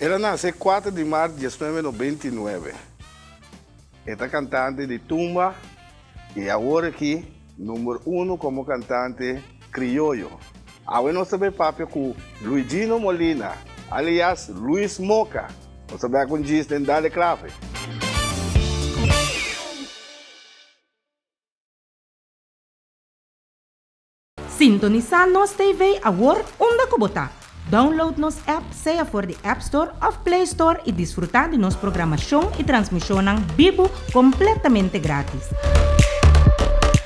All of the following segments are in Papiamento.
El a nase kuater di mart 1999. E ta kantante di tumba i awor aki number uno komo kantante krioyo. Awe nos ta bai papia ku Luigino Molina, alias Luis Moka. Nos ta bai ku un djis den Dale Clave. Sintonisá Nos TV awor unda ku bo ta. Download nos app sea for di App Store òf Play Store i disfrutá di nos programashon i transmishonnan bibu kompletamente grátis.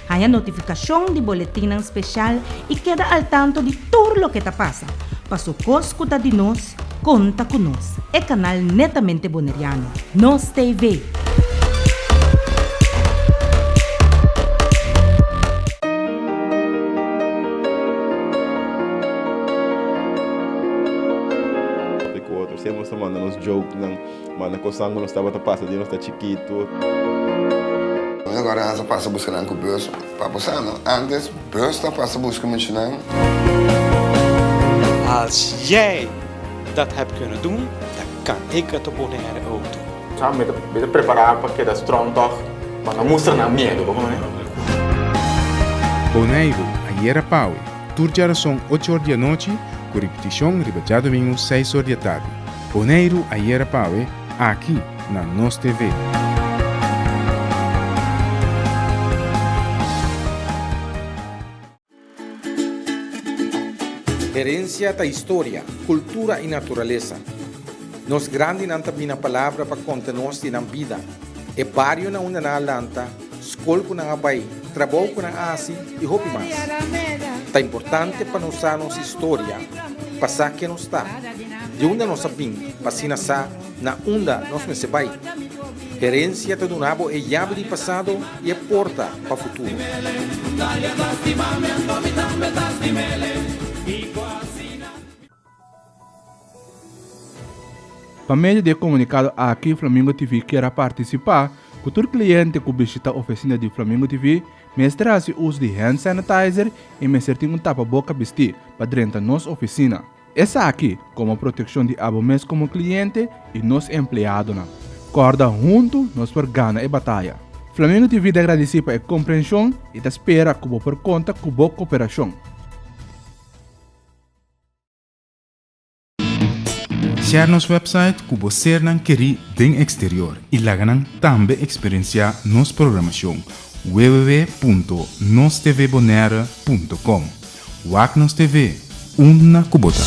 Haña notifikashon di boletinnan speshal i keda al tanto di tur loke ta pasa. Paso kos ku ta di nos, konta ku nos, e kanal netamente boneriano, Nos TV. Ku otro siempre nos ta manda nos jokenan, manda kosnan ku nos tabata pasa di nos ta chikitu. Agora nan sa pasa buska nan ku bus pa bo sa no antes bus ta pasa buska muchanan. Als jij dat hebt kunnen doen, dan kan ik het op Bonaire ook doen. Sa mi ta mi ta prepará pa keda strong tòg, pa no mustra nan miedu, bo kono? Boneiru, ayera pawe, tur djarason ocho or di anochi, ku ripitishon riba djadumingu seis or di atardi. Boneiru, ayera pawe, aki na Nos TV. Herencia ta historia, cultura y naturalesa. Nos grandinan ta bina palabra pa conta nos di nan bida, e bario na unda nan a lanta, scol cu nan a bay, trabou cu nan a haci y hopi mas. Ta importante pa nos sa nos historia, pa sa ken nos ta, di unda nos a bin pa asina sa na unda nos mester bai. Herencia ta duna bo e yabi di pasado y e porta pa futuro. Pa medio di e komunikado aki Flamingo TV kier a partisipá ku tur kliente ku bishita ofisina di Flamingo TV mester hasi uso di hand sanitizer i mester tin un tapaboka bistí pa drenta nos ofisina. Esaki komo protekshon di abo mes komo kliente i nos empleadonan. Kòrda huntu nos por gana e bataya. Flamingo TV ta gradisí pa e komprenshon i ta spera ku bo por konta ku bo koperashon. Share nos website ku bo sernan kerí den eksterior i laga nan tambe eksperensiá nos programashon www.nostvbonaire.com. Wak nos TV unda ku bo ta.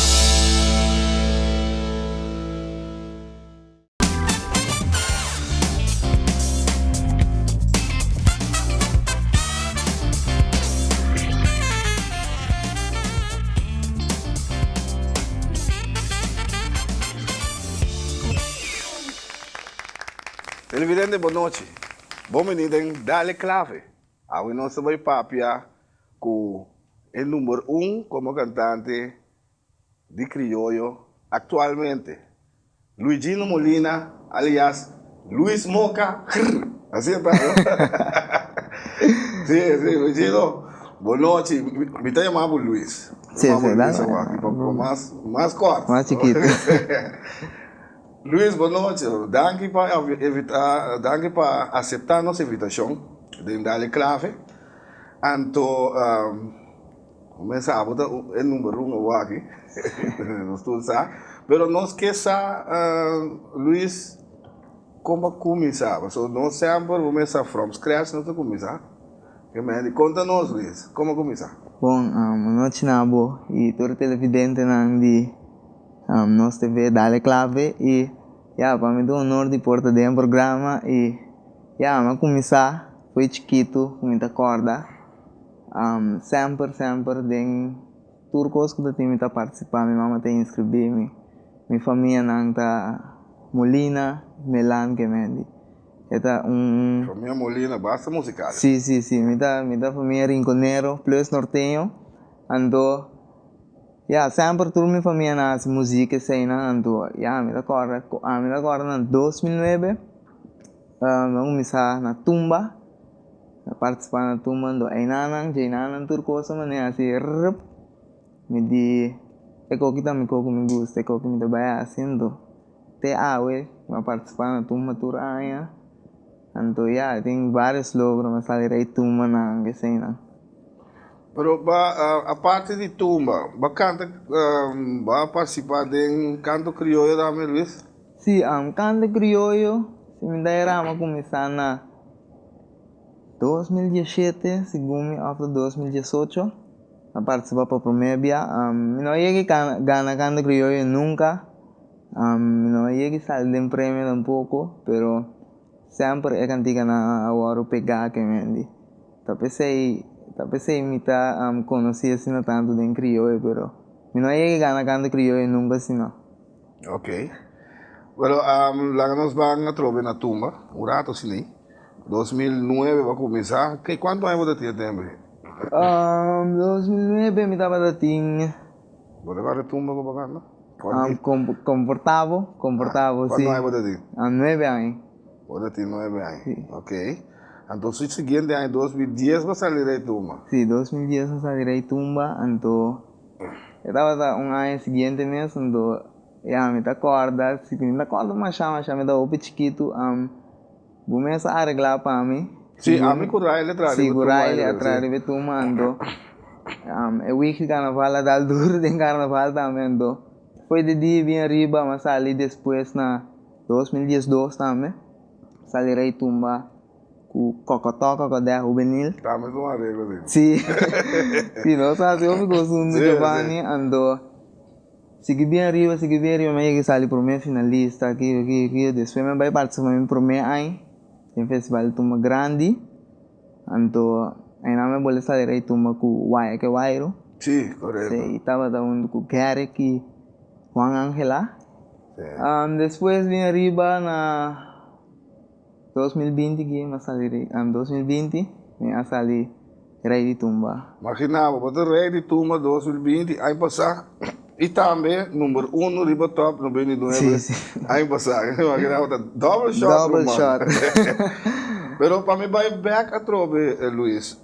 Televidente bon nochi. Bon bini den Dale Clave. Awe nos ta bai papia ku e number un komo kantante di krioyo aktualmente, Luigino Molina alias Luis Moka grr! Así e ta no? Sí, sí, Luigino, bon nochi. Mi ta yama bo Luis. Sí, sí, dale. Pa mas, mas kort. Mas chikitu. Luis, bon nochi. Danki pa evita, danki pa aseptá nos invitashon den Dale Clave. Anto, Mesa abo ta e number un awo aki, nos tur sa. Pero nos ke sa, Luis, kon bo a kuminsá? Pasobra nos semper bo mesa from scratch nos ta kuminsá. Ke mende, konta nos, Luis, kon bo a kuminsá? Bon, anochi na abo i tur televidentenan di Nos TV Dale Clave i ya pa mi ta un honor di por ta den e programa i ya mi a kuminsá fo'i chikitu ku mi ta kòrda. Semper semper den tur kos ku ta tin mi ta partisipá, mi mama ta inskribí mi, mi famianan ta Molina, Melan Kemendi. E ta un. Famia Molina basta musikal. Sí sí sí mi ta mi ta famia Rinconero plus norteño anto ya semper tur mi famianan a hasi muzik eseinan anto ya mi ta kòrda ami ta kòrda na 2009 mi a kuminsá na tumba. Mi a partisipá na tumba anto einanan djeinanan tur kos a manera asi rrp mi di e koki ta mi koko mi gusta e koki mi ta bai hasi anto. te awe mi a partisipá na tumba tur aña. Anto ya, tin vários logro, mi a sali rei tumbanan, eseinan. Pero ba aparte di tumba, ba kanta, ba partisipá den kanto krioyo tambe, Luis? Sí, kanto krioyo, si mi ta era mi a kuminsá na 2017, segun mi, òf ta 2018, mi a partisipá pa promé bia. Mi no a yega gana kanto krioyo nunka. Mi no a yega sali den premio tampoco, pero semper e canticanan a wòrdu pegá ke mendi. Ta p'esei, ta p'esei mi ta conocí asina tantu den crioyo, pero mi no a yega gana canto crioyo nunca asina. Ok. Bueno, laga nos ban atrobe na tumba, un rato asina ei. 2009 bo a cuminsa, ke cuantu aña bo ta tin e tempo ei? 2009 mi tabata tin. Bo ta kòrda e tumba ku bo a kanta? Komportabo, komportabo, si. Kuantu aña bo ta tin? Nuebe aña. Bo ta tin nuebe aña? Si. Ok. Anto su siguiente aña, 2010, bo a sali Rey Tumba? Si, 2010 a sali Rey Tumba, anto e tabata un aña siguiente mes, anto ya mi ta kòrda, si mi ta kòrda masha masha, mi ta hopi chikitu, Bo mes a areglá pa mi. Sí, ami ku Riley a traha riba Sí, ku Riley a traha riba e tumba, anto e week di karnaval a dal duru den karnaval tambe, anto foi di dia bien riba, mi a sali despues na 2012 tambe, sali rei tumba ku Kokotó Kokodè Hubenil. Tambe ta un areglo di. Sí, sí, nos a hasi hopi kos huntu, Giovanni, anto. Sigui bien ariba, sigui bien ariba, mi a yega sali prome finalista, aki, aki, aki, despues mi a bai participa mi prome aña den festival di tumba grandi, anto aynan mi a bolbe sali rei tumba ku Waya ke Wairo. Sí, korekto. Sí, i tabata huntu ku Garrick i Juan Angela. Sí. Despues bien ariba na 2020 ki mi a sali rei, 2020 mi a sali rei di tumba. Magina bo, bo ta rei di tumba 2020 aña pasá i tambe number uno riba top 99 aña pasá. Magina bo ta double shot Double shot. Pero pa mi bai bek atrobe Luis,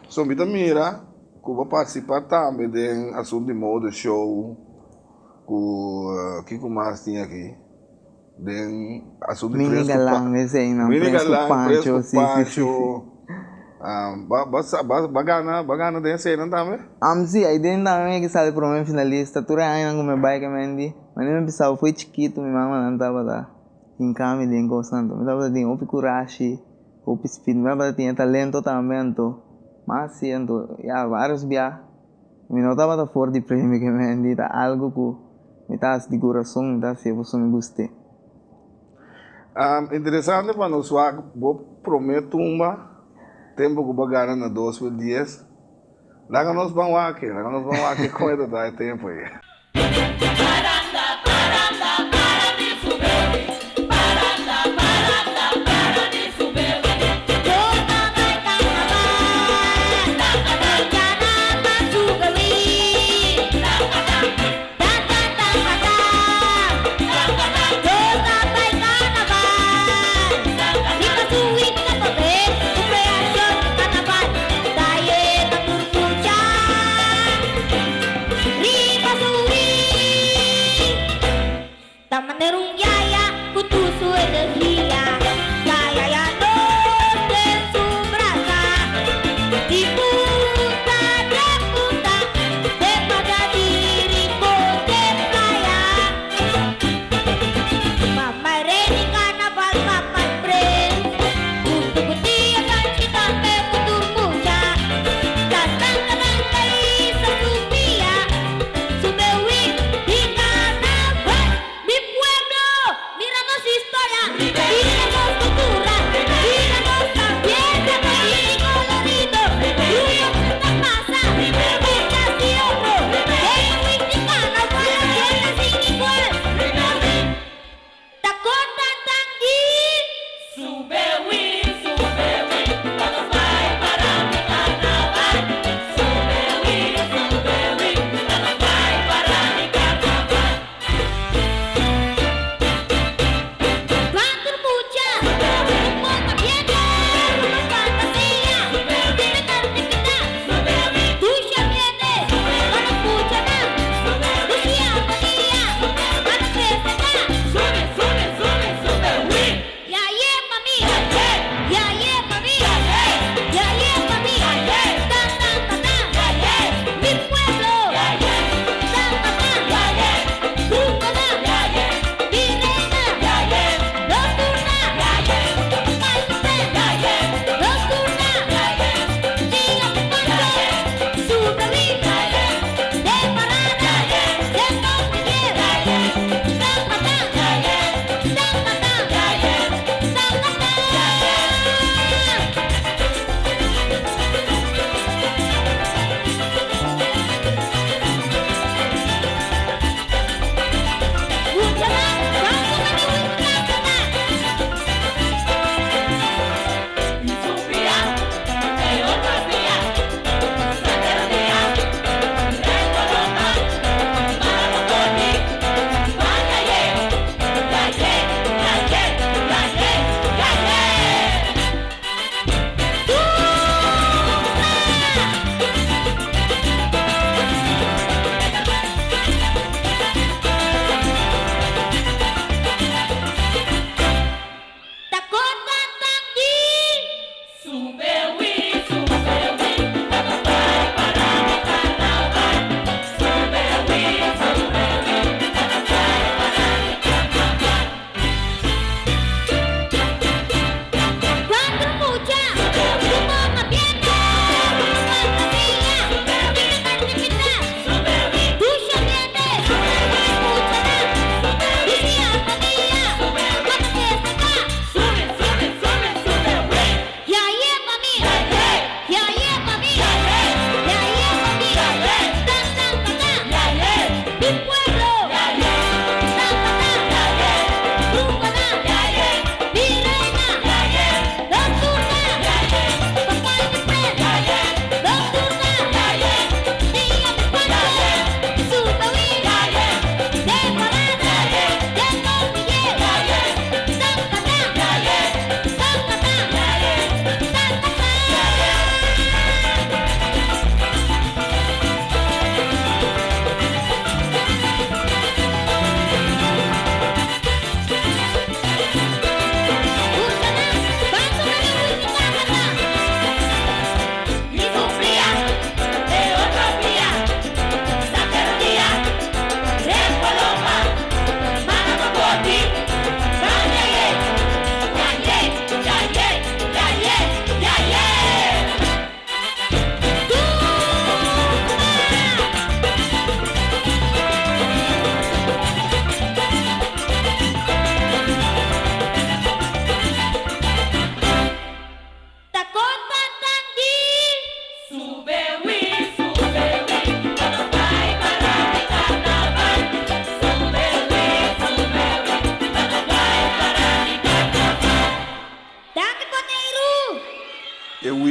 so mi ta mira ku bo partisipa tambe den asuntu di mode show ku kiko mas tin aki? Den asuntu di Mini Prins ku Pa- Galang eseinan, Mini Prins ku Galang, Prins Pancho, ku si, si, si, Pancho. si. Ah, ba, ba, sa- ba, ba gana, ba gana den eseinan tambe? Si, ai den tambe mi a sali prome finalista. Tur e añanan ku mi a bai ke Mendy, manera mi bisa foi chikitu mi mamanan tabata hinka mi den kosnan. Mi tabata tin hopi kurashi, hopi speed, mi tabata tin e talento tambe anto mas si anto ya varios bia. Mi no tabata for di premio ke Mendy, ta algu ku mi ta hasi di kurason, mi ta hasié pasobra mi gust'é. Interesante pa nos wak bo prome tumba tempo ku bo a gana na 2010. Laga nos ban wak, laga nos ban wak kon e ta ta e tempo ei. Mi pueblo!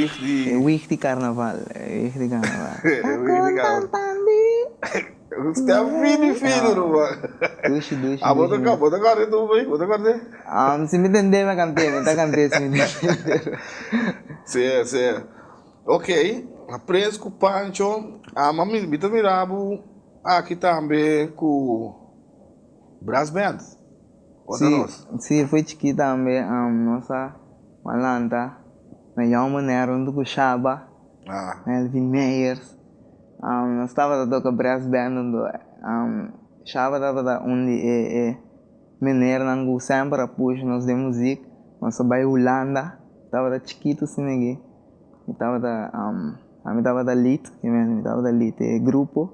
wig di. E wig di carnaval, e wig di carnaval. E wig di carnaval. Step fini fini ruman. Dushi dushi. Ah bo ta bo ta kòrda e tumba ei? Bo ta kòrda e? Si mi tende mi a kant'é, mi ta kant'é si mi tende. Sí, sí. Ok, Prins ku Pancho, ama mi mi ta mira bo aki tambe ku brass band. Konta nos. Sí, sí, foi chikí tambe nos a lanta na Young Bonaire huntu ku Shaba, Melvin Meyers. Nos tabata toka brass band huntu. Shaba tabata un di e e menernan ku semper a push nos den muzik. Nos a bai Hulanda, tabata chikitu asina aki. Mi tabata ami tabata lead, mi tabata lead e grupo.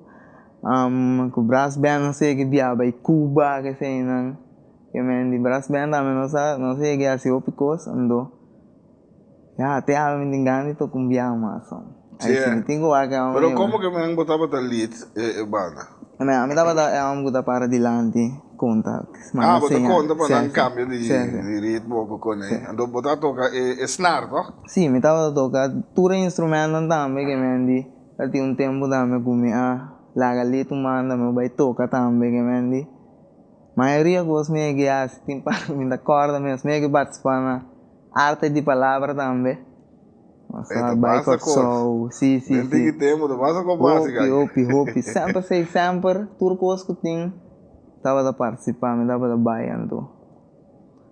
Ku brass band nos a yega biaha bai Cuba, keseinan. Ke men di brass band tambe nos a nos a yega hasi hopi kos, anto. Ya, te awe mi tin gana di toca un biaha mas. Sí, Ay, si mi tin cu wak e homber. Pero como que men bo tabata lead e banda? Men, ami tabata e homber cu ta para dilanti conta. Ah, bo ta conta pa nan cambia di ritmo cu cone. Anto bo ta toca e snaar, toch? Sí, mi tabata toca tur e instrumentonan tambe ke men di ta tin un tempo tambe cu mi a laga lead un banda mi a bay toca tambe ke men di. Mayoria cos mi a guia si tin par mi ta corda mes, mi a guia participa na. Arte di palabra tambe. Nos E a ta bai basta kos. Kòrsou. Sí, sí, Den sí. tiki tempu ta basta kos básika Hopi, aki. hopi, hopi. Semper sei semper tur kos ku tin tabata partisipá, mi tabata bai anto.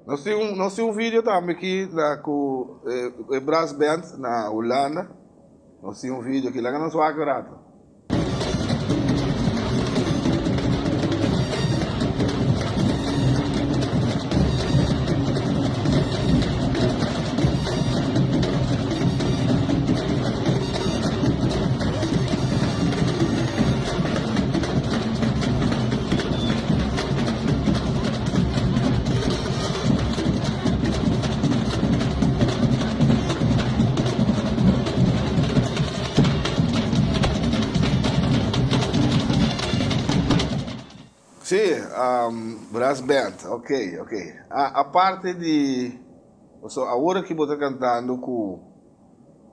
Nos tin un nos tin un video tambe aki na ku e brass band na Hulanda. Nos tin un video aki. Laga nos wak un rato. Sí, brass band, ok, ok. Aparte di, so awor aki bo ta cantando cu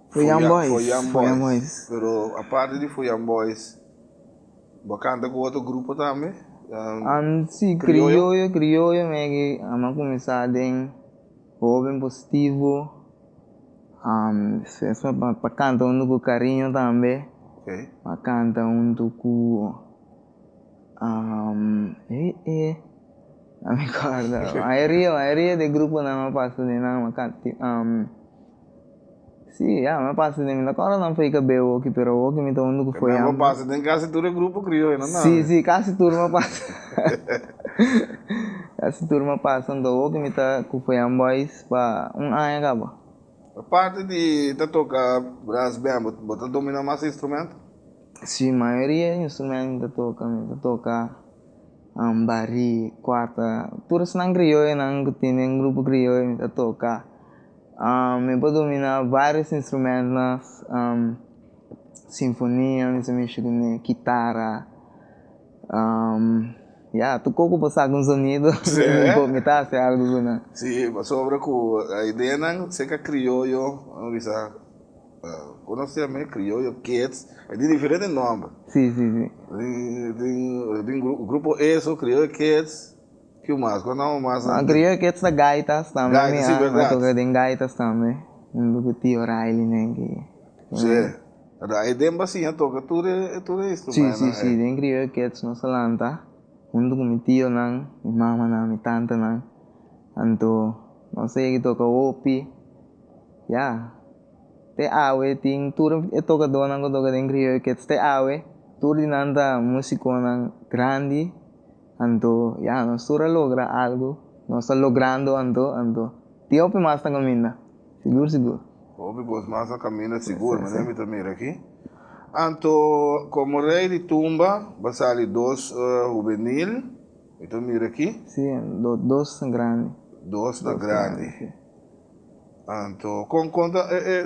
Foyan Boys, Foyan Foyan Boys, Boys. pero aparte di Foyan Boys, bo a canta cu otro grupo tambe? Sí, Crioyo? crioyo, crioyo mi a mi a cuminsa den Hoben Positivo. Despues pa canta hunto cu Cariño tambe. Pa canta hunto cu no mi acorda mayoria mayoria di e gruponan a pasa den nan a canta si ya mi a pasa den mi no acorda nan for e cabeo awoki pero awoki mi ta hunto cu Foyam. Bo pasa den casi tur e grupo crioyo no? Si si casi tur mi a pasa casi tur mi a pasa anto awoki mi ta cu Foyam Boys. Pa un aña kaba. Aparte di ta toka brass band, bo ta domina mas instrumento? Si, mayoria instrumento mi ta toka. Mi ta toka bari, kuarta, tur esnan krioyonan ku tin den grupo krioyo mi ta toka. Mi por domina varios instrumentonan, sinfonia mi sa mishi kuné, kitara. Ya, tur koko por saka un sonido, mi ta hasi algu ku nan. Sí, pasobra ku e ideanan serka krioyo, nos bisa, ku nos yama e krioyo kids, e tin diferente nòmber. Sí, sí, sí. Tin, tin grupo eso, krioyo kids, kiu mas? Kua nòmber mas nan tin? Krioyo kids ta gaitas tambe, Gaitas, sí, mi a bèrdat. toka den gaitas tambe, huntu ku tio Riley nan ki. Sí. Rai den bo a siña toka tur e tur e Sí, instrumentonan sí, sí, ei. den Crioyo Kids nos a lanta huntu ku mi tionan, mi mamanan, mi tantanan. Anto nos a yega toka hopi. Ya, te awe tin tur e tokadónan ku toka den Crioyo Kids te awe, tur di nan ta músikonan grandi. Anto ya, nos tur a logra algu, nos ta logrando anto, anto tin hopi mas ta kaminda. Sigur sigur. Hopi kos mas a kaminda sigur, manera mi ta mira aki. Anto komo rei di tumba ba sali dos hubenil, mi ta mira aki. Si, dos na grandi. Dos na grandi. Anto kon kon ta e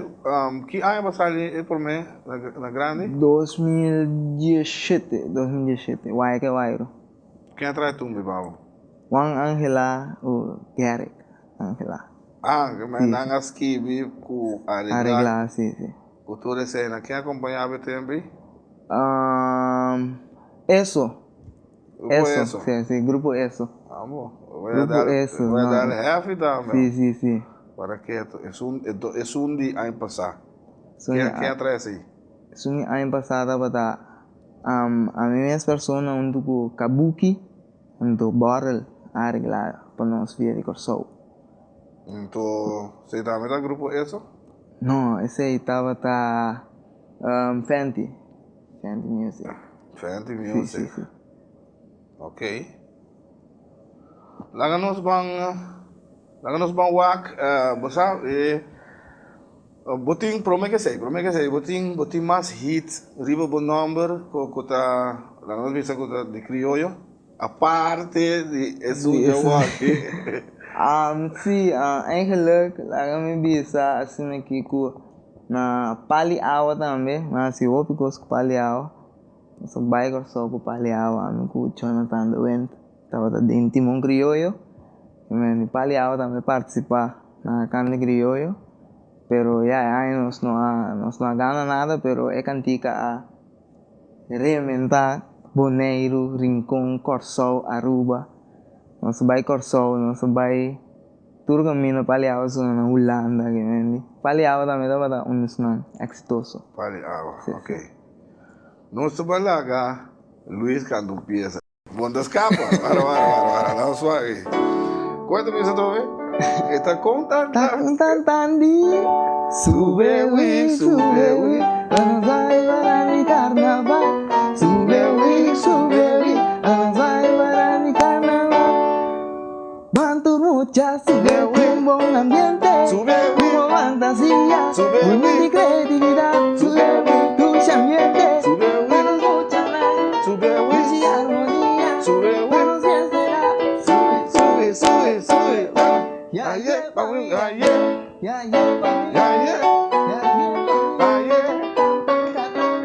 ki aña ba sali e prome na grandi? 2017, 2017, Waika Wairo. Ken a trae tumba i babo? Juan Angela o Garrick Angela. Ah, ke men nan a skibi ku areglá. Areglá, si, si. Ku tur esena. Ken a kompañá bo e tempu ei? Eso. Grupo Eso. Si, si, Grupo Eso. Ah, bo. Grupo Eso. Voy a dal heavy tambe. Si, si, si. Para ketu. Esun, esun di aña pasá. Ken a trae esei? Esun di aña pasá tabata ami mes persona huntu ku Kabuki anto Borrel a areglá pa nos via di Kòrsou. Anto, esei tambe ta Grupo Eso? No, esei tabata Fenty. Fenty Music. Fenty Music. Si, si, si. Ok. Laga nos ban, laga nos ban wak, bo sa, e, bo tin, prome ke esei, prome ke esei, bo tin, bo tin mas hit riba bo nomber ku, ku ta, laga nos bisa ku ta di krioyo, aparte di esun dje waki. Si, eigenlijk laga mi bisa asina aki ku na Pali Awa tambe, mi a hasi hopi kos ku Pali Awa. Nos a bai Kòrsou ku Pali Awa, ami ku Jonathan de Wind tabata den Timon Krioyo. I men di Pali Awa tambe partisipá na Kante Krioyo. Pero ya e aña nos no a nos no a gana nada, pero e kantika a rementá Boneiru, Rincon, Kòrsou, Aruba. Nos a bai Kòrsou, nos a bai tur kaminda Pali Awa suna na Hulanda. Pali Awa tambe tabata un esnan eksitoso. Pali Awa, ok. Nos ta bai laga Luis canta un pieza. Bon ta scapa. Wara, wara, wara, wara. Nan suave. Con e ta bisa atrobe? E ta con tan Ta tan. con tan tan di Sube wi, sube wi, Nos bai para di carnaval. Sube wi, sube wi, Nos bai para di carnaval. Ban tur mucha sube wi, un bon ambiente, Sube wi, un bon fantasia, Sube un wi, di creatividad, Sube wi, dushi ambiente, Sube wi, pa nos muchanan, Sube wi, dushi armonia, Sube wi, pa nos fiestera. Sube, sube, sube, sube. Ya Aye, ye pa pa mi, mi, aye, ya ye pa mi, aye, ya ye pa mi, aye,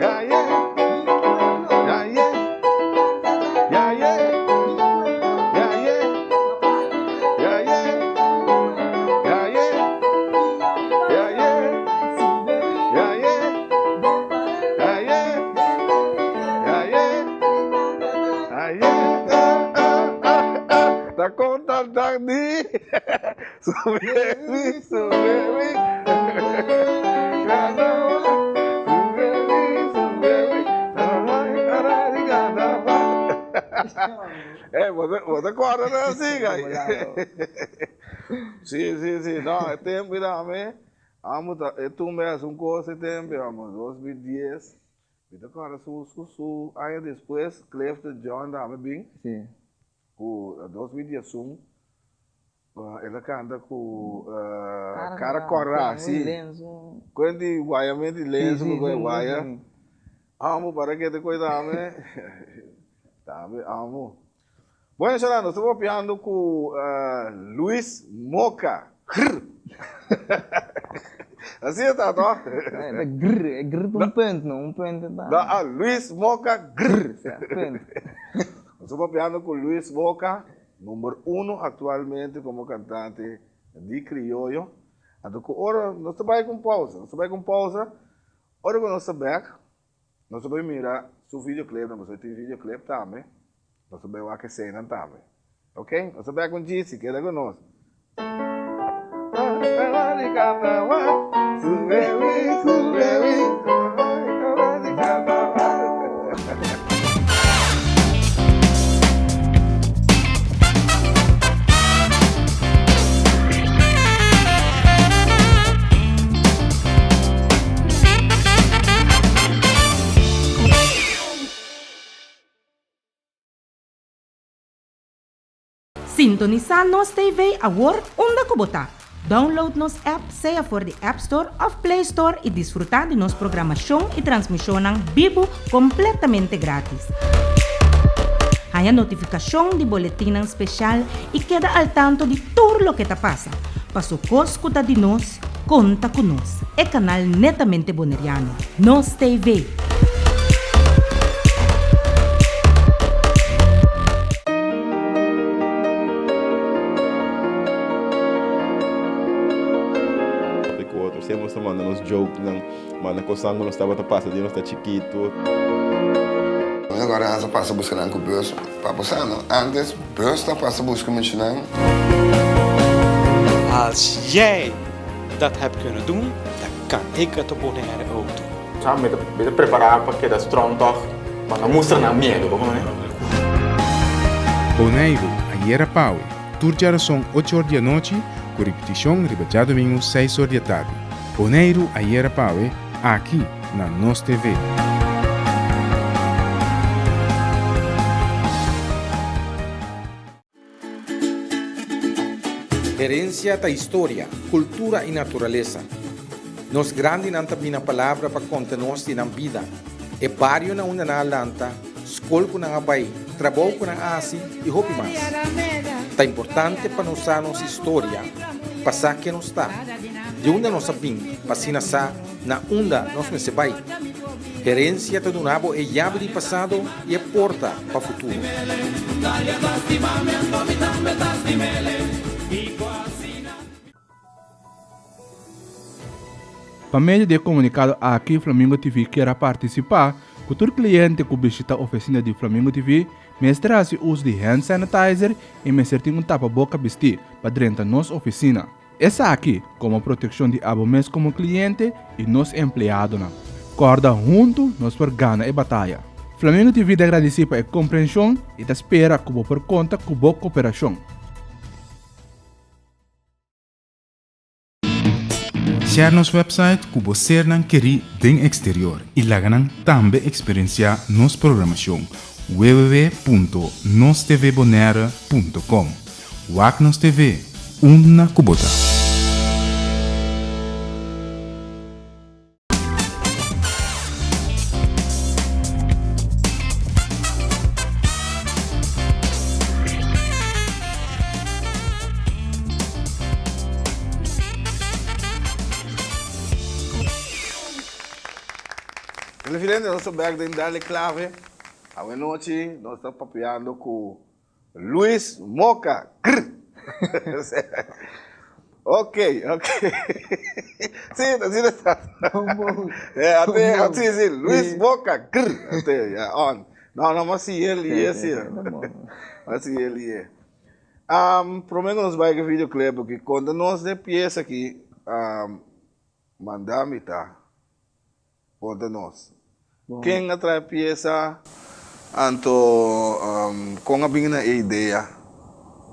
aye, aye, aye, aye, aye, aye, aye, aye, aye, aye, aye, ah, ah, ah, ah. Ta con tan tan di. Sube wi, sube wi. Sube wi, sube wi. Eh, bo ta, bo ta corda na así, gai. Sí, sí, sí. No, e tempo dame. Amo ta, e tumbe hace un cosa e tempo, amo, 2010. Mi ta corda su, su, su aña despues, Clifton John dame bin. Sí. Ku 2011 el a kanta ku Kara Kòrá, si. Kuen di wayamento di lensu ku kuen waya. Amo para ke te koi tambe. Tambe amo. Bueno shana, nos ta papiando ku Luis Moka. Grr! Así e ta, toh? Ta grr, e grr ta un punt, no? Un punt ta. No, ah, Luis Moka grr. Punt. Nos ta papiando ku Luis Moka. Number uno actualmente como cantante di crioyo. Anto cu ora nos ta bay cu un pausa, nos ta bay cu un pausa, ora cu nos ta bek, nos ta bay mira su videoclip, pasobra e tin videoclip tambe, nos ta bay wak eseinan tambe. Ok, nos ta bek cu un djisi, keda cu nos. Sintonisá Nos TV awor unda ku bo ta. Download nos app sea for di App Store òf Play Store i disfrutá di nos programashon i transmishonnan bibu kompletamente grátis. Haña notifikashon di boletinnan speshal i keda al tanto di tur loke ta pasa. Paso kos ku ta di nos, konta ku nos, e kanal netamente boneriano, Nos TV. manda nos jokenan, manda kosnan ku nos tabata pasa di nos ta chikitu. Agora nan sa pasa buska nan ku bus pa bo sa no antes bus ta pasa buska muchanan. Als jij dat hebt kunnen doen, dan kan ik het op Bonaire ook doen. Sa mi ta mi ta prepará pa keda strong tòg, pa no mustra nan miedu, bo kono? Boneiru, ayera pawe, tur djarason ocho or di anochi, ku ripitishon riba djadumingu seis or di atardi. Boneiru, ayera pawe, aki na Nos TV. Herencia ta historia, cultura y naturalesa. Nos grandinan ta bina palabra pa conta nos di nan bida, e bario na unda nan a lanta, scol cu nan a bay, trabou cu nan a haci y hopi mas. Ta importante pa nos sa nos historia, pa sa ken nos ta, di unda nos a bin pa asina sa na unda nos mester bay. Herencia ta duna bo e yabi di pasado y e porta pa futuro. Pa medio di e komunikado aki Flamingo TV kier a partisipá ku tur kliente ku bishita ofisina di Flamingo TV mester hasi uso di hand sanitizer i mester tin un tapaboka bistí pa drenta nos ofisina. Esaki komo protekshon di abo mes komo kliente i nos empleadonan. Kòrda huntu nos por gana e bataya. Flamingo TV ta gradisí pa e komprenshon i ta spera ku bo por konta ku bo koperashon. Share nos website ku bo sernan kerí den eksterior i laga nan tambe eksperensiá nos programashon www.nostvbonaire.com. Wak nos TV, unda ku bo ta. Televidente, nos ta bek den Dale Clave. Awenochi nos ta papiando ku Luis Moca. Grr. Ok, ok. Sí, así está. Eh, ate, sí, sí, Luis Moca. Grr. Ate, ya, on. No, no, mas sí, él y sí. Mas sí, él y Um, prome nos bai ke videoclip aki, konta nos de pieza aki, um, manda mi ta. Konta nos. Ken a traha e piesa? Anto kon a bini na e idea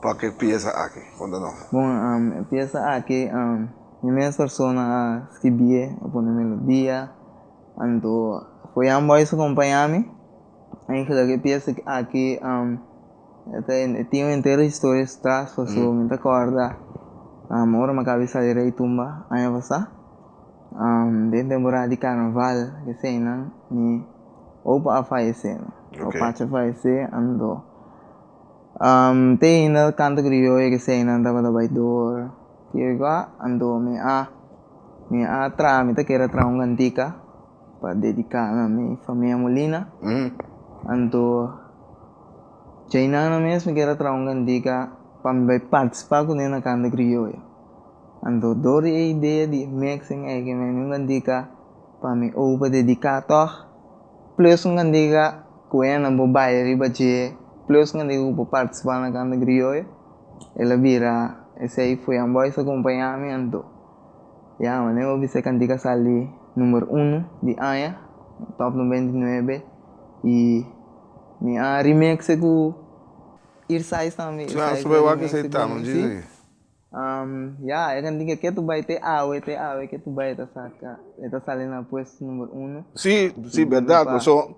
pa ku e piesa aki? Konta nos. Bon, e piesa aki mi mes persona a skibié, a pone melodia, anto for Jan Boys a kompañá mi. Eigenlijk e piesa aki e tin un henter historia tras pasobra mi ta kòrda ora mi a kaba di sali Rey Tumba aña pasá. Den temporada di carnaval eseinan mi opa a fayece no. Opachi a fayece anto te ainda canto crioyo eseinan tabata bay door kiko anto mi a mi a traha mi ta kere traha un cantica pa dedica na mi famia Molina anto djeinan mes mi kere traha un cantica pa mi bay participa cune na canto crioyo. Anto dor di e idea di mixing ei ke mi un kantika pa mi opa dediká tòg, plus un kantika ku hende por baila riba dje, plus un kantika ku por partisipá na kanta krioyo, el a bira esei Fuyan Boys a kompañá mi anto ya manera bo bisa e kantika sali number uno di aña, top 99 i mi a remix e ku Irsais tambe, Irsais a remix e ku mi, si. Ya, e kantika ke tu bai te awe, te awe ke tu bai ta saka, e ta sali na puesto number uno. Sí, sí, berdad, paso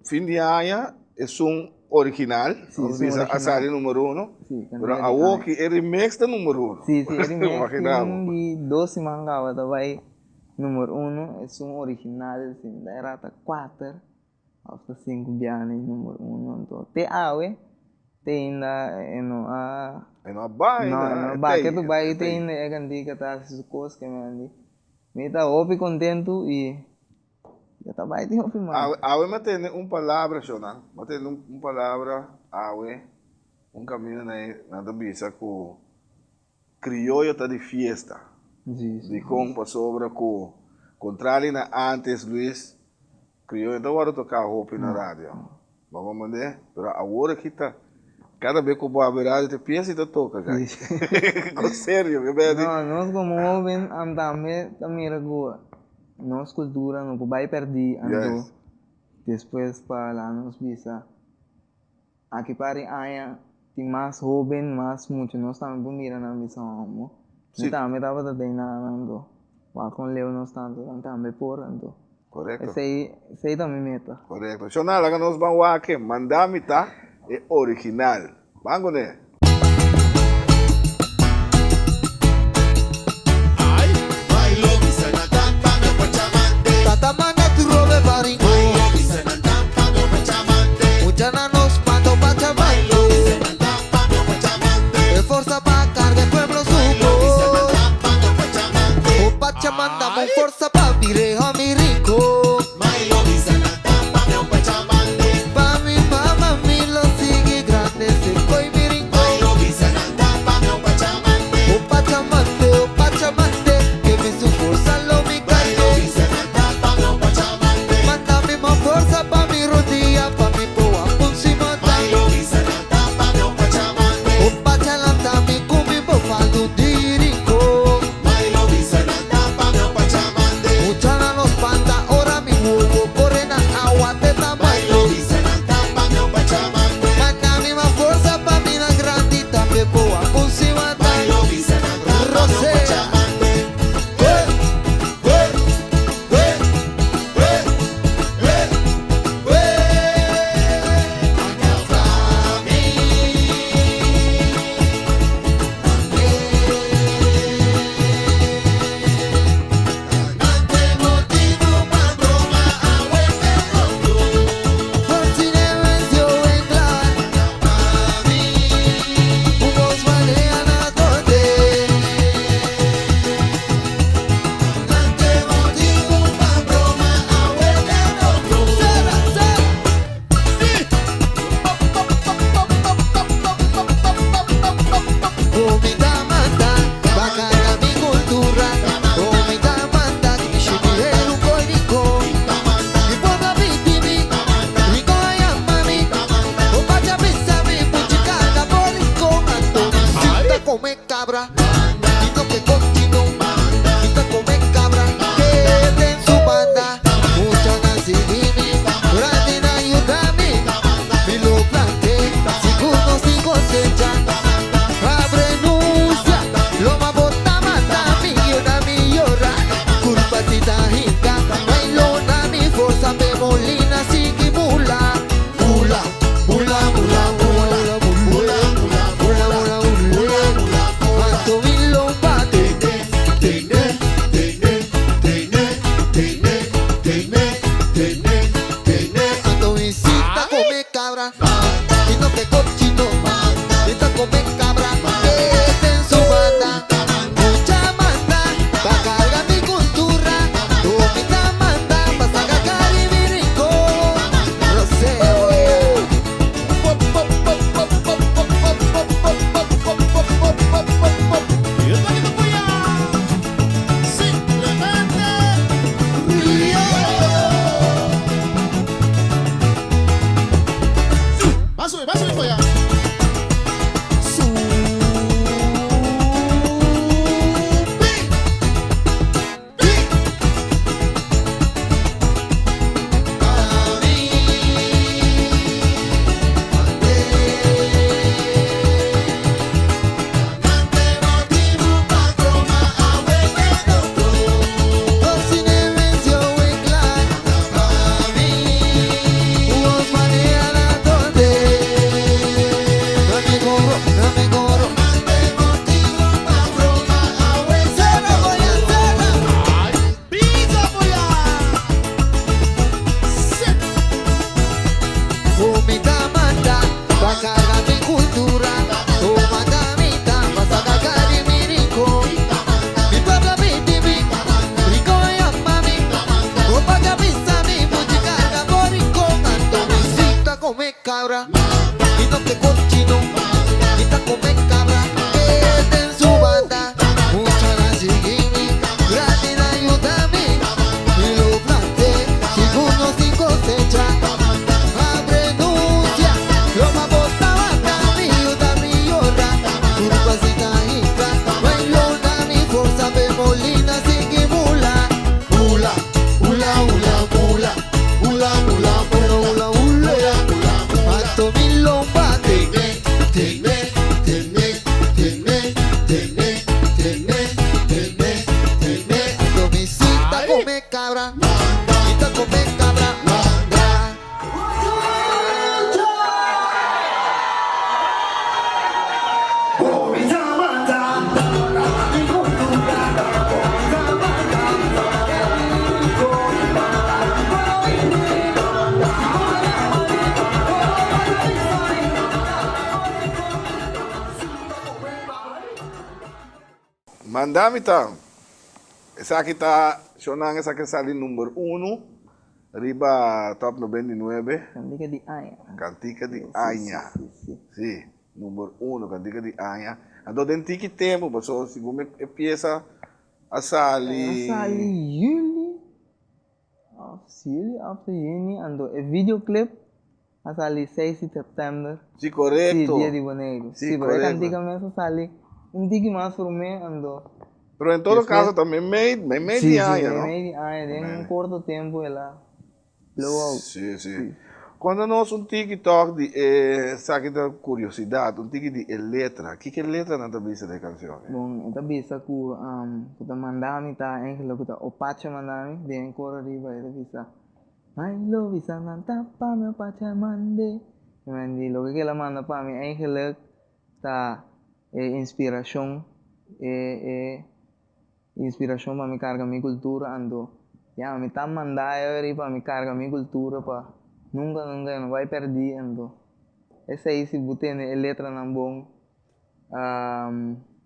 fin di aña esun original, Sí, esun bisa a original. sali number uno, Sí, pero kantika di awo aña. ki e remix ta number uno. Sí, sí, e remix Imagina bo. tin di dos siman kaba ta bai number uno, esun original si mi ta era ta kuater. Of ta sinku biaha e number uno anto te awe te ainda e no a E no a bai no ainda e no a e bai tei ke tu bai e te tei. ainda e kantika ta hasi su kos ke mandi mi ta hopi kontentu i ya ta bai tin hopi mas. Awe awe mi a tende un palabra shona mi a tende un palabra awe un kaminda nan ta bisa ku krioyo ta di fiesta. Dikon? Pasobra ku kontrali na ántes Luis, krioyo no ta wòrdu toká hopi na radio. Bo a comprende? Pero awor aki ta cada bes cu bo habri radio ta piensa y ta toca kai. Con serio mi bedi. No, nos como hoben am tambe ta mira cu nos cultura no por bay perdi anto despues pa laga nos bisa aki par di aña tin mas hoben mas mucha nos tambe por mira nan bisa homo mi tambe tabata den nan anto wak con leu nos ta anto nan tambe por anto. Korekto. Esei, esei ta mi meta. Korekto. Shona, laga nos ban wak e Manda Mi Ta e original. Ban kuné. Tata manda tu robe pa rincon. Muchanan nos manda pa chamando. E forsa pa carga e pueblo su voz. O Pachamanda mon forsa. Pa mi reha mi rico. Pa mi mama mi lo sigui grandece coy mi rincon. O Pachamante, o Pachamante, que mi su forsa lo mi cargue. Manda mi mas forsa pa mi rodia, pa mi poa punsi mata. O Pachalanta mi cu mi bofa lundi rincon. Muchana no spanta ora mi wowo kore na awa te tamando. Manda mi mas forsa pa mi na grandi tambe boa kunsi mata. Rosea. Ue, ue, ue, ue, ue, ue. Pa mi. Cabra, y no que cochino, quita come cabra, que en su banda, mucha Nancy Jimmy, Brandina ayúdame, mi lo planté, sigur sin cosecha, Abrenuncia, loma bota mata, mi llora, mi llora, culpacita hinca, bailona, mi forza, me molina, sigue mula, mula, mula, mula, mula, mula, mula, mula, mula, mula, mi lo bate, tene, tene, tene, tene, tene, tene, tene, ando visita come cabra, y no que cochino, y no come cabra, que en su banda, mucha manda, pa' cargar mi cultura, mi manda, pa' sacar y mi rincón, Rosea, Va a subir, va a subir, Come cabra, y no que cochino, y ta come cabra, que en su banda, mucha la sigue. Manda mi ta. Esaki ta shownan esaki a sali number uno riba top 99. Kantika di aña. Kantika di aña. Si, number uno kantika di aña. Anto den tiki tempu paso segun e piesa a sali. A sali juli of juli of juni anto e videoclip A sali seis di sèptèmber. Si, korekto. Si, dia di Boneiru. Si, Si, pero e korekto. kantika mes a sali un tiki mas promé, anto. Pero en todo Despues. kaso ta meimei, meimei Si, di si, aña, no? meimei di aña, den un korto tempu el a blow out. Si, si. Konta nos un tiki tòg di e, esaki ta kuriosidat, un tiki di e letra. Kiko e letranan ta bisa di e kanshon? Bon, e ta bisa ku, ku ta manda mi ta eigenlijk ku ta Opacha manda mi, den e koro riba e ta bisa. Mai lo bisa nan ta pa mi opacha mande. Men di loke ke el a manda pa mi eigenlijk ta e inspirashon, e e inspirashon pa mi karga mi kultura anto ya mi ta manda e ora ei pa mi karga mi kultura pa nunka nunka e no bai pèrdí anto esei si bo tene e letranan bon.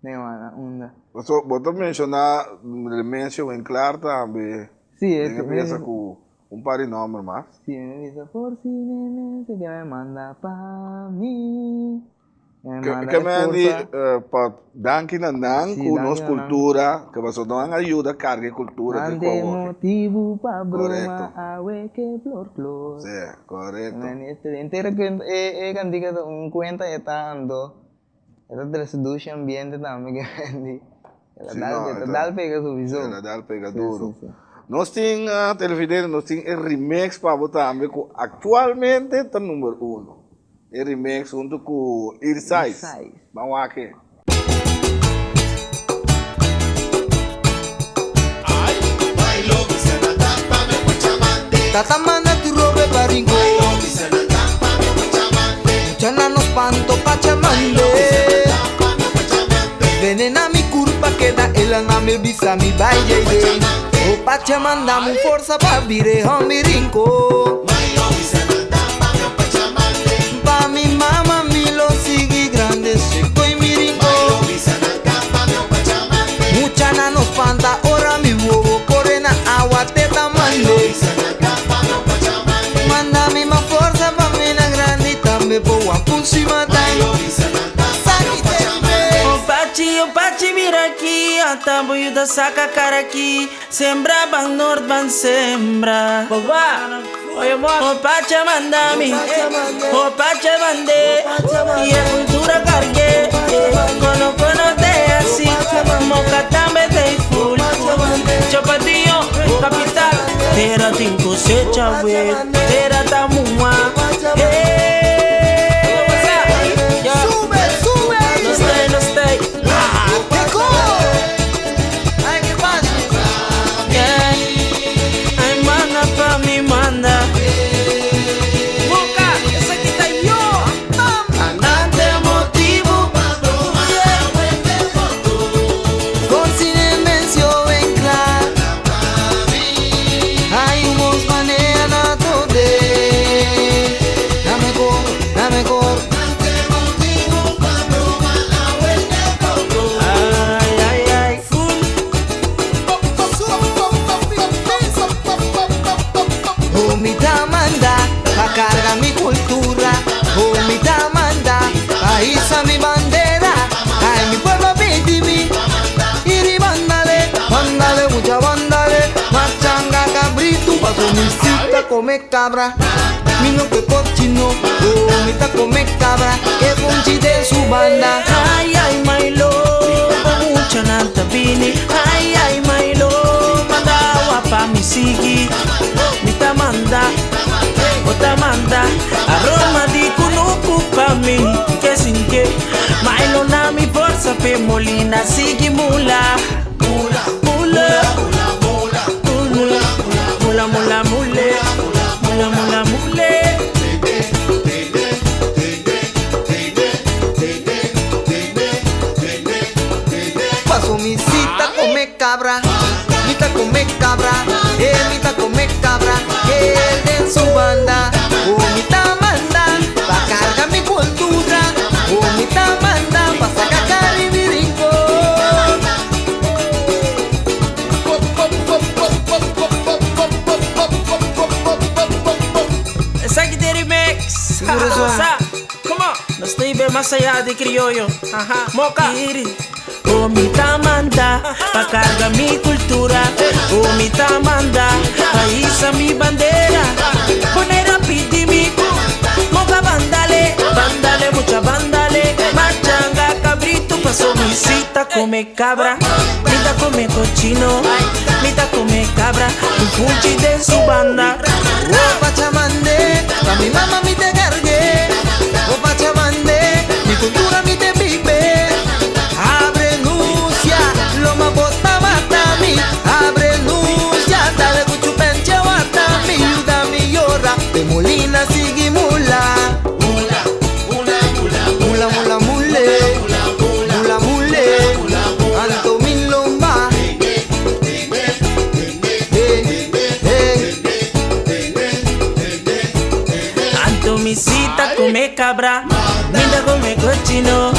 Nee man, unda. Paso bo ta menciona Remesio Winklaar tambe. Sí, e Den e pieza cu un par di nomber mas. Sí, mi bisa por si Nemesio que me manda pa mi. Me manda Ke e men di forsa. pa danki na nan Sí, cu danki nos na nan. cultura, ke paso nan a yuda carga e cultura Nan te cu te awo. motibu pa broma Correcto. awe ke flor flor. Sí, correcto. Men este entero e cantica ta un cuenta e ta anto. E ta trese dushi ambiente tambe ke Wendy. El a Sí, dal, no, e e ta ta- dal pega su El a dal pega Sí, duro. sí, sí. Nos tin, televidente, nos tin e remix pa bo tambe ku aktualmente ta number uno. E remix hunto ku Irsais. Irsais. Ban wak e. Tata manda tu robe pa Rincon. Muchana nos panto pa chamande. Venena mi curpa queda ela na me bisa mi bai JD. O pacha manda mu forza pa vire mi Rincon. Pa mi mama mi lo sigui grande seco y mi rincón. Mucha na nos panta ora mi huevo corre na agua teta mande. Manda mi más fuerza pa mi na grande y también po guapunsi matan. O Pachi, o Pachi, mira aqui, a tambo da saca cara aqui. Sembra ban nord ban sembra. Babá, o Pacha mandami, o Pacha mande, e a cultura cargué, cono cono de así, moca tambe de full. Chapatillo, capital, tera tin cosecha, we, tera tamua, Sube, sube. No stay, no stay. Ay, ¿qué pasa? Yeah. Ay, manda pa' mi manda. Boca, esa aquí está yo. Andante motivo. Por si mencio en clar. Hay unos manean a tote. Dame coro, dame coro. Ay, ay, ay. Full. Oh, mi manda pa carga mi cultura. Oh, mi manda pa iza mi bandera. Ay, mi pueblo pide mi. Iri bandale, bandale, mucha bandale. Machanga cabrito, paso mi cita come cabra. Mi no que cochino, oh, mi ta come cabra. Que funchi de su banda. Ay, ay, my love, mucha nanta bini. Ay, ay, my love, manda pa mi sigi. Mi ta manda, o ta manda. Aroma di kunuku pa mi, que sin que. Mailo na mi forza pe molina sigi mula. Mula, mula, mula, mula, mula, mule. Mula, mula, mule. Paso mi cita come cabra, mita come cabra, mita come cabra, él en su banda, oh mita manda, pa carga mi cultura, oh mita manda, pa sacar cari mi rincón. Caribe mas allá di crioyo. Moka. Oh mi ta manda pa carga mi cultura. Oh mi ta manda pa hisa mi bandera. Bonaire a pidi mi moka bandale, bandale mucha bandale. Machanga cabrito paso mi si ta come cabra, mi ta come cochino, mi ta come cabra. Un punchi den su banda. Oh Pachamande, pa mi mama mi te cargue. Oh Pachamande, mi cultura mi te bibe. Abrenuncia, loma bota mata mi. Abrenuncia, dale cuchupenche mata mi. Yuda mi yora, de molina sigui mula. Mula, mula, mula, mula, mula, mule. Mula, mule. Anto mi lomba. Anto mi si ta come cabra, mi ta come cochino.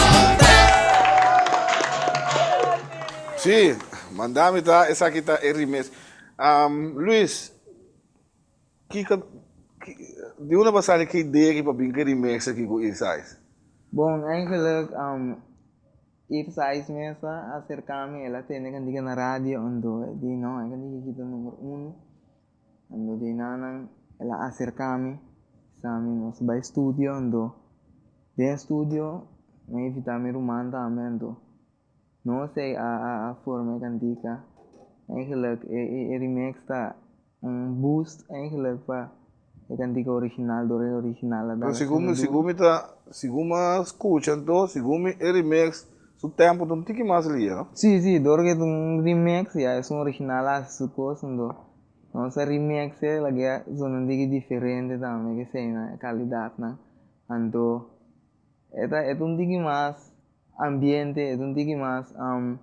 Sí, manda mi ta esaki ta e remix. Luis, kiko di unda bo a sali ki idea aki pa bin ku e remix aki ku Eastside? Bon, eigenlijk Eastside mes a acerca mi, el a tende kantika na radio, anto e di no, e kantika aki ta number uno. Anto di nan el a acerca mi, bisa mi nos bai studio, anto den e studio mi a invita mi ruman tambe, anto nos ei a forma e kantika. Eigenlijk e remix ta un boost eigenlijk pa e kantika original dor e original a dal Pero segun mi ta segun mi a scucha anto segun mi e remix su tempo ta un tiki mas lia no? Si si dor ke ta un remix ya esun original a hasi su kos anto nos a remix e lag'e zona un tiki diferente tambe kesei nan e kalidatnan anto e ta e ta un tiki mas ambiente e ta un tiki mas. Um,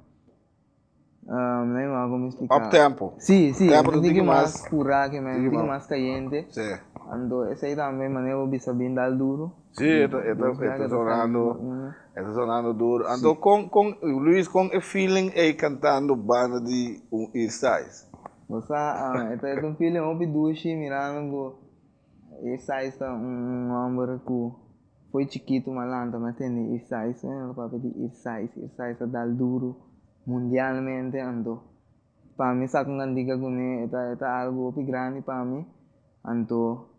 no me como explicar. Up tempo. Sí, sí, tempo un tiki mas pura que men, un tiki mas caliente. Sí. Ando ese también manera bo bisa bien dal duro. Sí, esto, esto, esto sonando, esto sonando duro. Ando sí. con, con Luis, con e feeling e cantando banda di un East Side. O sea, uh, esto es un feeling hopi dushi mirando go East Side ta un hombre ku Foi chikitu m'a lanta m'a tende Irsais, e papia di Irsais, Irsais a dal duru mundialmente anto pa mi sa con cantica cune e ta e ta algo hopi grandi pa mi anto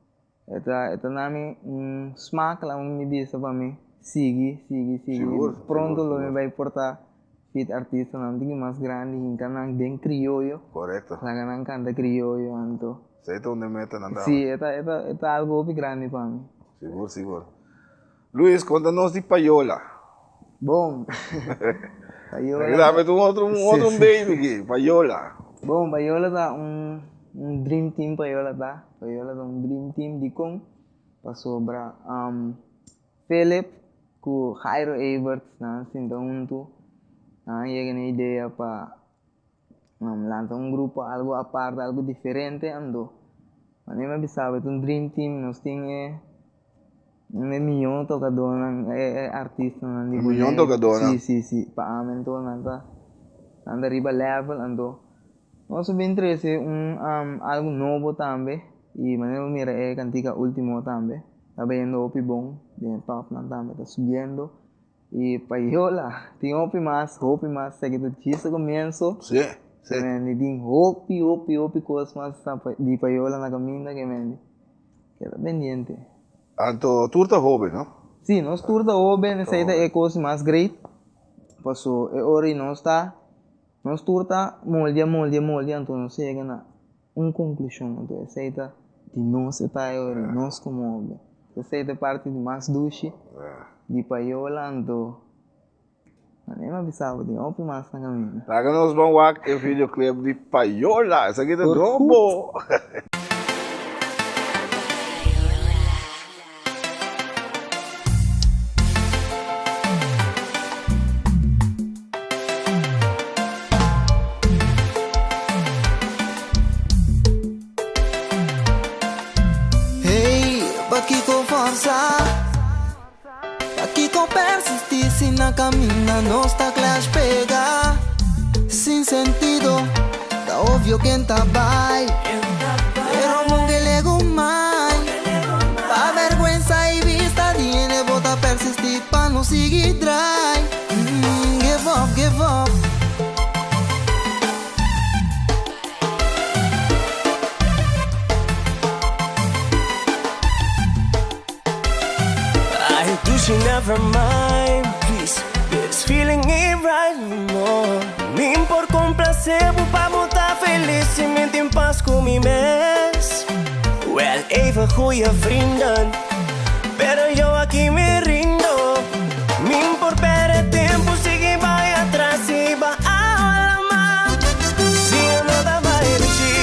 e ta e ta nami un smaak laga mi bisa pa mi sigui sigui sigui pronto lo mi bay porta fit artistanan tin mas grandi hinca nan den crioyo laga nan canta crioyo anto. Esei ta un di metanan tambe. Sí, e ta, e ta, e ta algo hopi grandi pa mi. Sigur, sigur. Luis, konta nos di Payola. Bon. Payola. Aki tambe ta un otro, un otro baby aki, Payola. Bon, Payola ta un, un dream team Payola ta. Payola ta un dream team dikon? Pasobra Philip ku Jairo Everts nan a sinta huntu, nan a yega na e idea pa Lanta un grupo algo aparte, algo diferente anto manera mi a bisa bo e ta un dream team nos tin e un e miyon tokadónan e artistanan di Boneiru. Miyon tokadónan? Si si si pa ami anto nan ta nan ta riba level anto nos a bin trese un algo nobo tambe y manera bo mira e kantika ultimo tambe ta bayendo hopi bon den e topnan tambe ta subiendo. Y Payola, tin hopi mas, hopi mas, esaki ta djis e comienzo. Sí, sí. Ke mende tin hopi, hopi, hopi cos mas di Payola na caminda ke mende. Keda pendiente. Anto tur ta hoben, no? Sí, nos tur ta hoben, esei ta e cos mas great. Paso e ora y nos ta, nos tur ta moldia, moldia, moldia, anto nos yega na un conclusion. Anto esei ta di nos e ta e ora, nos como hoben. Esei ta e parti di mas dushi di Payola anto mi a bisa bo tin hopi mas na caminda. Laga nos ban wak e videoclip di Payola, esaki ta nobo. Hey, pakiko forsa? Pakiko persisti si na kaminda nos ta clash pega? Sin sentido, ta obvio ken ta bai. Pero mon ke legumai. Pa vergüenza y vista di hende bo ta persisti pa. nos sigui draai mm, Give up, give up. Ay, dushi never mind, please This feeling ain't right no more Mi por complace bo pa bo ta feliz Si mi tin pas cu mi mes Wel, even goeie vrienden Pero yo aki mi rindo Mi por perde tempo sigui bay atras Y ba awa Si no ta bay dushi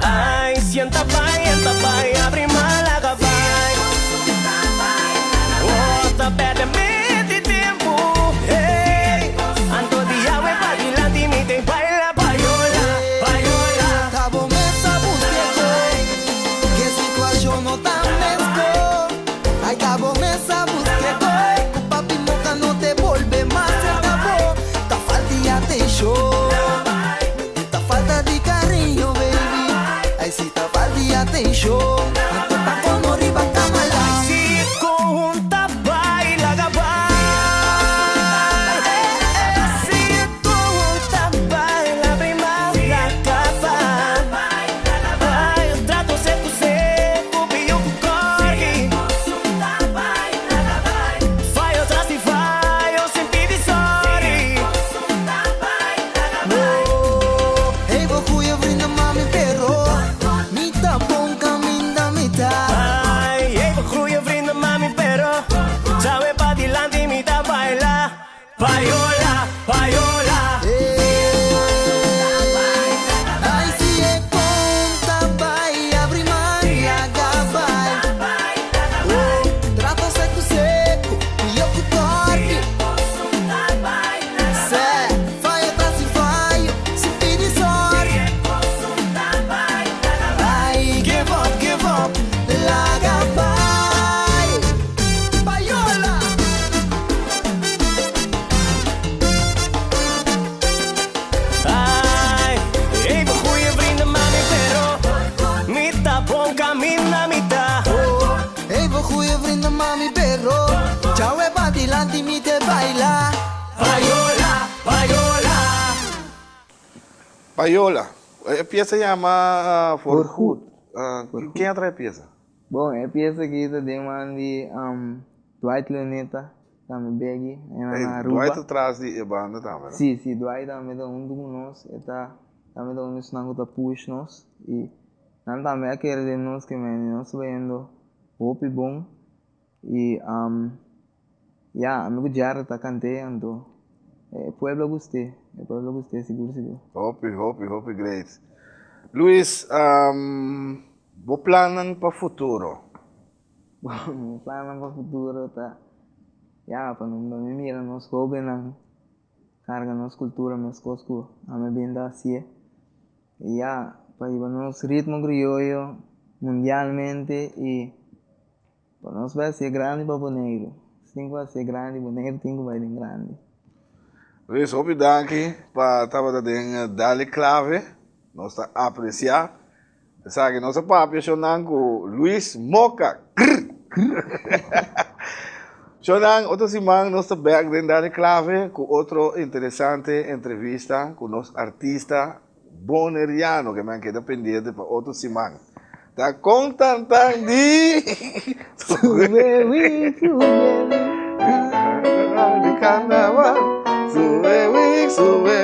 Ay, sienta bay, enta bay, abri malaga bay Oh, ta perde mi tempo Hey, anto di awe pa dilanti mi te baila payola, payola Ta bo mes a busca Cu e situacion no ta mesco Ay ta bo mes a busca Cu papi moca no ta bolbe mas cerca bo Ta falta di atencion Ta falta di cariño baby Ay si ta falta di atencion Anto ta como riba camala Si conta baila gabay Si conta baila prima la capa Ay, trato seco seco, pio cu corgi Fayo tras di fayo, sin pidi sorry Oh, hey, bo goeie vrienden, mami, pero Mi ta bon caminda mi ta Ay, even goeie vrienden, mami, pero Sabe pa dilanti mi ta baila Payola, payola Ay, si e conta bay, abri man, laga bay. Oh, trato seco seco, pio cu corte. Se, fayo tras di fayo, sin pidi sorry. Ay, give up, give up, laga bay. Payola. Ay, even goeie vrienden, mami, pero Mi ta bon caminda mi ta Even goeie vrienden, mami, pero Chau e pa dilanti mi te baila. Payola, payola Payola. E pieza yama For For Goed. Ken a traha e pieza? Bon, e pieza aki ta den man di Dwight Leoneta, tambe Beggy, na Aruba. Dwight ta tras di e banda tambe, no? Si, si, Dwight tambe ta hunto cu nos, e ta tambe ta un di esnan cu ta push nos y nan tambe a kere den nos ke men nos ta bayendo hopi bon y ya, ami cu Jared ta cant'e anto e pueblo a gust'e, e pueblo a gust'e sigur sigur. Hopi, hopi, hopi great. Luis, bo plannan pa futuro? Bon, mi plannan pa futuro ta, ya, pa no mi mira nos hobennan carga nos cultura mescos cu ami bin ta haci'e. Y ya, pa hiba nos ritmo crioyo mundialmente y pa nos bay haci'e grandi pa Boneiru. Nos tin cu haci'e grandi, Boneiru tin cu bay den grandi. Luis, hopi danki pa tabata den Dale Clave. Nos ta aprecia. Esaki nos a papia shownan cu Luis Moca. Krr! Shownan, otro siman nos ta bek den Dale Clave cu otro interesante entrevista cu nos artista Boneriano ke men keda pendiente pa otro siman. Ta con tan tan di Sube wi, sube wi. Di carnaval. Sube wi, sube.